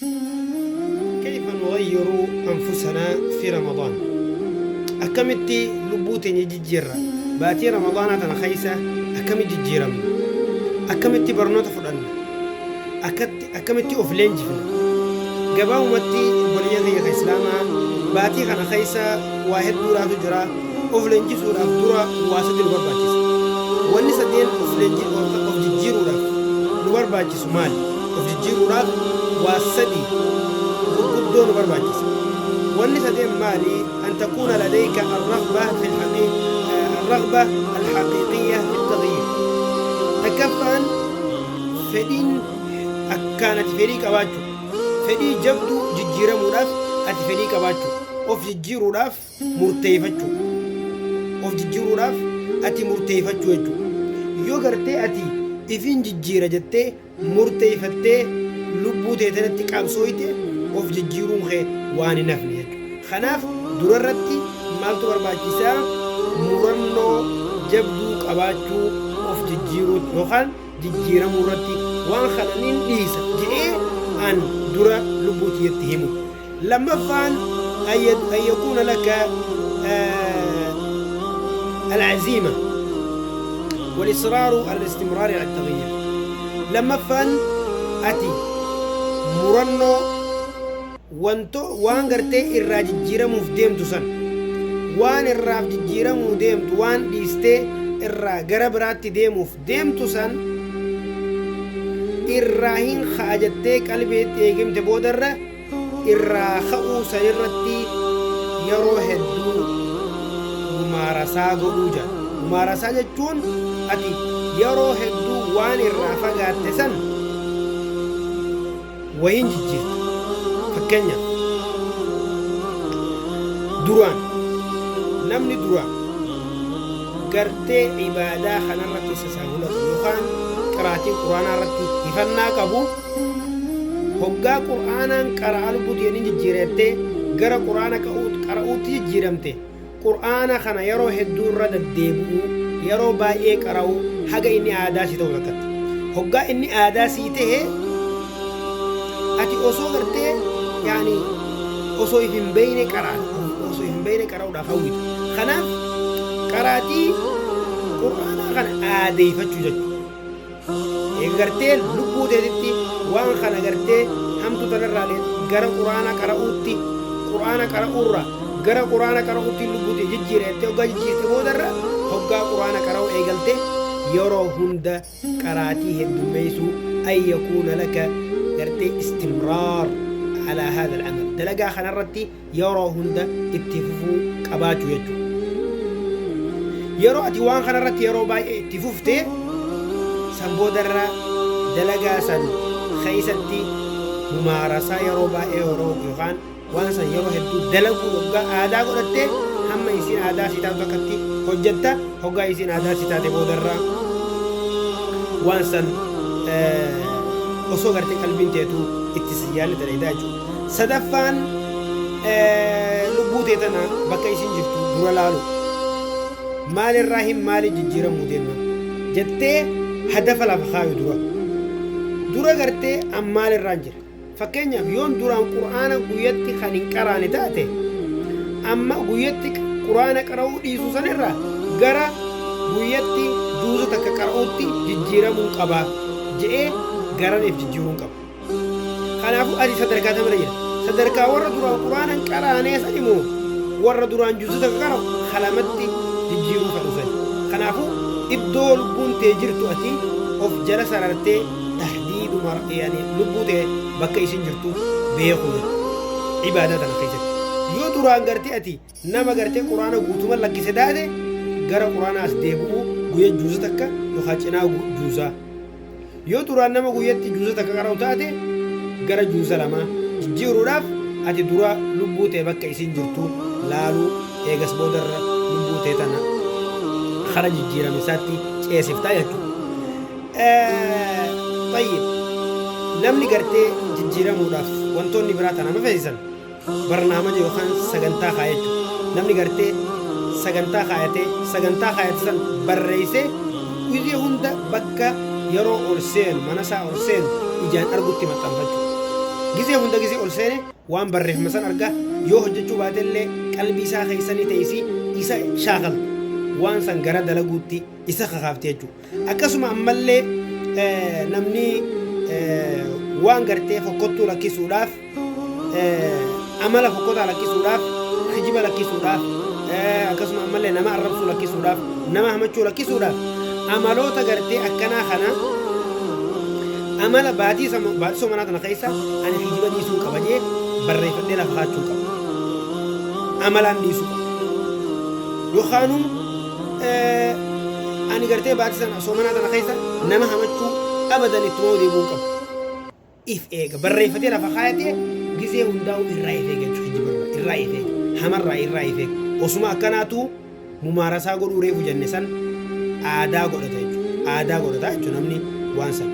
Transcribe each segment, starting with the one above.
Kayfa nughayyiru anfusanaa fi Ramadaan? Akkamitti lubbuu teenya jijjiirra? Baatii Ramadaanaa tana keessa akkamitti jijjiiramna? Akkamitti barnoota fudhanna? Akkatti akkamitti of leenjifna? Gabaabumatti obboleeyyan kiyya ka Islaamaa baatii kana keessa waa hedduudhaatu jira. Of leenjisuudhaaf dura waa sadi nu barbaachisa. Wanni sadeen of leenji of jijjiiruudhaaf nu barbaachisu maali? Of jijjiiruudhaaf waa sadi gurguddoo nu barbaachisa. Wanni sadeen maali? An takuuna ladayka arraghba fil haqii arraghba alhaqiiqiyya fi tagyiir. Takkaffaan fedhiin akkaan ati fedhii qabaachuu. Fedhii jabduu jijjiiramuudhaaf ati fedhii qabaachuu. Of jijjiiruudhaaf murteeffachuu. Of jijjiiruudhaaf ati murteeffachuu jechuudha. Yoo gartee ati ifin jijjiira jettee murteeffattee lubbuu tee tanatti qabsooyte of jijjiiruun kee waan hin hafne jechuudha. Kanaaf durarratti maaltu barbaachisaa? Murannoo jabduu qabaachuu of jijjiiruutti yookaan jijjiiramuu irratti waan kana nin dhiisa je'ee an dura lubbuu tiyyatti himu. Lammaffaan an yakuuna laka al-aziima wal-israaru ala al-istimraari ala al-tagyiir. Lammaffaan ati murannoo wanto waan gartee irraa jijjiiramuuf deemtu san waan irraaf jijjiiramuu deemtu waan dhiistee irraa gara biraatti deemuuf deemtu san irraa hin ka'a jettee qalbiitti eegimte boodarra irraa ka'uu sanirratti yeroo hedduu mumaarasaa godhuu jedha. Mumaarasaa jechuun ati yeroo hedduu waan irraa fagaatte san wayiin jijjiirta. Fakkeenyaaf duraan namni duraan gartee ibaadaa kanarratti sasaahula qabu yookaan qiraatii quraanaa irratti hifannaa qabu hoggaa qur'aanaan qara'a lubbuu tiyya ni jijjiirettee gara qur'aana qara'uutti jijjiiramte qur'aana kana yeroo hedduu irra deddeebi'uu yeroo baay'ee qara'uu haga inni aadaa sii ta'u takkatti hoggaa inni aadaa sii ta'e ati osoo gartee yaani osoo if hin beeyne qara'a osoo if hin beeyne qara'uudhaaf hawwita kanaaf qaraatii qur'aanaa kana aadeeffachuu jechuudha. Eega gartee lubbuu teetitti waan kana gartee hamtuu tanarraa gara qur'aana qara'uutti qur'aana qara'uurra gara qur'aana qara'uutti lubbuu tee jijjiira jettee hoggaa jijjiirte boodarra hoggaa qur'aana qara'uu eegalte yeroo hunda qaraatii heddummeessuu an yakuuna laka gartee istimraar alaa haadha al-amal dalagaa kanarratti yeroo hunda itti fufuu qabaachuu jechuudha. Yeroo ati waan kanarratti yeroo baay'ee itti fufte san boodarra dalagaa san keessatti mumaarasaa yeroo baay'ee yeroo yookaan waan san yeroo hedduu dalaguu hoggaa aadaa godhatte hamma isiin aadaa sii taatu akkatti hojjetta hoggaa isiin aadaa sii taate boodarra waan san osoo gartee qalbiin teetu itti si yaadne dalagdaa jechuudha. Sadaffaan lubbuu tee tana bakka isin jirtu dura laalu. Maalirraa hin maali jijjiiramuu deemna jettee hadafa lafa kaayu dura. Dura gartee an maalirraan jira. Fakkeenyaaf yoon duraan qur'aana guyyatti kan hin qaraane taate amma guyyatti qur'aana qara'uu dhiisuu sanirraa gara guyyatti juuza takka qara'uutti jijjiiramuun qaba je'ee garaniif jijjiiruun qaba. Kanaafuu ati sadarkaa tamirra jirta. Sadarkaa warra duraan quraana hin qaraanee sani moo warra duraan juuza takka qara'u kalamatti jijjiiruu fedhu sani. Kanaafuu iddoo lubbuun tee jirtu ati of jala sarartee tahdiiduma yani lubbuu tee bakka isin jirtu beekuu jechuudha. Ibaadaa tana keessatti. Yoo duraan gartee ati nama gartee quraana guutuman lakkise taate gara quraana as deebi'uu guyya juuza takka yookaan cinaa juuzaa. Yoo duraan nama guyyatti juuza takka qara'u taate gara juuza lamaa jijjiiruudhaaf ati dura lubbuu tee bakka isiin jirtu laaluu eegas boodarra lubbuu tee tana kara jijjiirame isaatti ceesiftaa jechuudha. Tayyib namni gartee jijjiiramuudhaaf wantoonni biraa tana nama feesisan barnaamaja yookaan sagantaa kaayachuu. Namni gartee sagantaa kaayatee sagantaa kaayate san barreessee guyyaa hunda bakka yeroo ol seenu mana isaa ol seenu ijaan argutti maxxanfachuu. Gizee hunda gizee ol seene waan barreeffama san arga, yoo hojjechuu baatellee qalbii isaa keessa ni teessi, isa shaakalta, waan san gara dalaguutti isa kakaafti jechuudha. Akkasuma ammallee namni waan gartee fokkottuu lakkisuudhaaf, amala fokkotaa lakkisuudhaaf, kijiba lakkisuudhaaf, akkasuma ammallee nama arrabsuu lakkisuudhaaf, nama hamachuu lakkisuudhaaf, amaloota gartee akkanaa kana amala baatii baatii soomanaa tana keessa ani kijiba dhiisuun qaba jee barreeffadhee lafa kaachuu qaba. Amalaan dhiisuu qaba. Yookaanuu ani gartee baatii sana soomanaa tana keessa nama hamachuu abadan ittuma deebi'uu qaba. If eega. Barreeffatee lafa kaayatee gizee hundaa'u irraa if eega jechuudha. Kijibarraa irraa if eega. Hamarraa irraa if eega. Osuma akkanaatu mumaarasaa godhuu reefu jenne san aadaa godhata jechuudha. Aadaa godhata jechuudha namni waan san.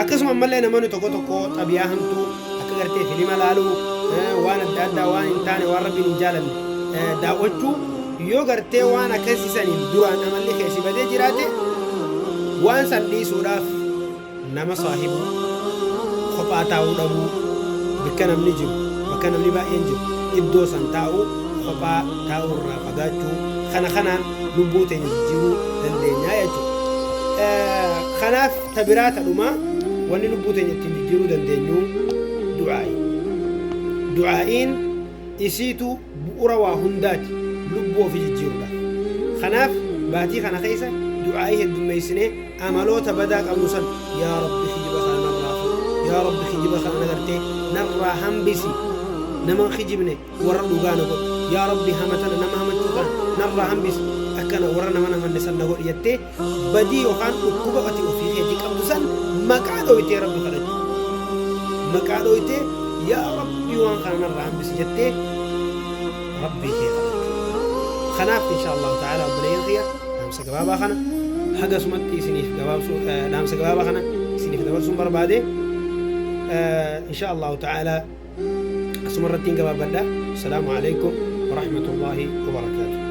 Akkasuma ammallee namoonni tokko tokko xabiyaa hamtuu akka gartee filima laaluu, waan adda addaa, waan hin taane, waan Rabbiin hin jaalanne daawwachuu, yoo gartee waan akkasii saniin duraan amalli keessi badee jiraate, waan san dhiisuudhaaf nama saahibuu, kophaa taa'uu dhabuu, bakka namni jiru, bakka namni baay'een jiru iddoo san taa'uu, kophaa taa'uu irraa fagaachuu, kana kanaan lubbuu teenya jijjiiruu dandeenya jechuudha. Kanaaf ta biraa ta dhumaa wanni lubbuu teenya ittiin jijjiiruu dandeenyu du'aa'i. Du'aa'iin isiitu bu'ura waa hundaati lubbuu ofii jijjiiruudhaaf. Kanaaf baatii kana keessa du'aa'ii heddummeessinee amaloota badaa qabnu san, yaa Rabbi kijiba kana narraa fuudhi, yaa Rabbi kijiba kana nagartee narraa hambisi, nama kijibne warra dhugaa na godhi, yaa Rabbi hamatana nama hamachuu kana narraa hambisi, akkana warra nama namanne san na godhi jettee badii yookaan dhukkuba ati ofii keetii qabdu san maqaa dhoytee Rabbi kadhachuu, maqaa dhoytee yaa Rabbi waan kana narraa hambisi jettee Rabbii kee kadhachuu. Kanaaf insha Allahu ta'ala obboleeyyan kiyya, dhaamsa gabaabaa kana haga sumatti isiniif gabaabsuu, dhaamsa gabaabaa kana isiniif dabarsuun barbaade. Insha Allahu ta'ala asuma irratti hin gabaabadha. Assalaamu alaikum warahmatullahi wabarakaatuh.